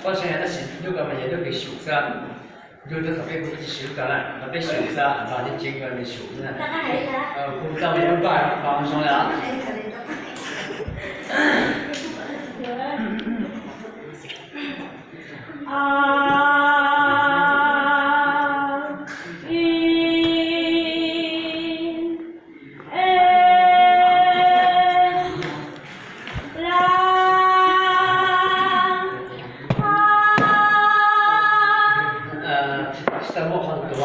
Poj ntxoog tab sis nyob ko mas yog nyob pem xyum xwb. Yog rau thaum peb hu tsis sib tau na, thaum peb xyum xwb, nws tseem nws xyum na. Hu tau nws lub npaj qhov zoo li. Tsis tau muaj qhov tus,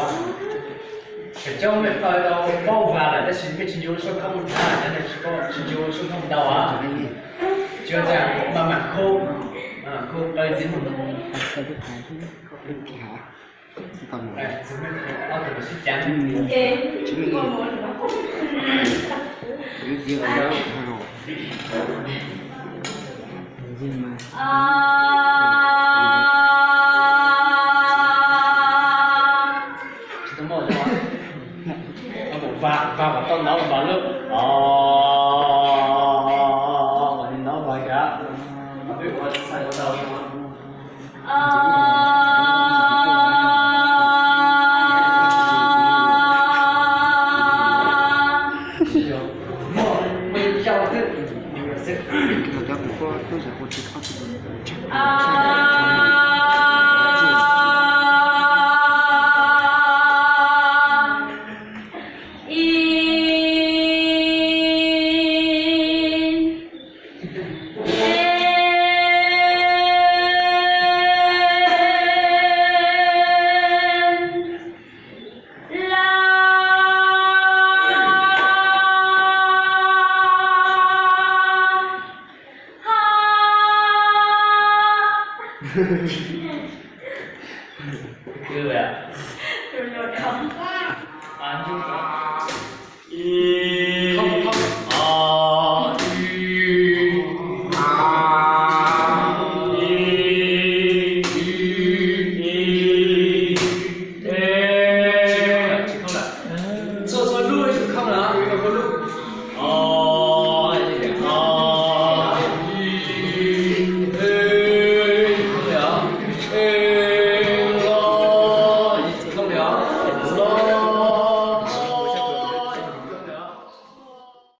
cov coob lawm tau paub vas lawm tab sis mej tsis ncu lub suab thoob mus nrad, cov neeg tsis paub tsis ncu lub suab thoob ntau. Tsis ua cas, mam mam khu, khu qw ntxiv. Tsis tau muaj, vas kom tau ntau vas lawm. Ntau vas kav, peb ua txhais ua tau.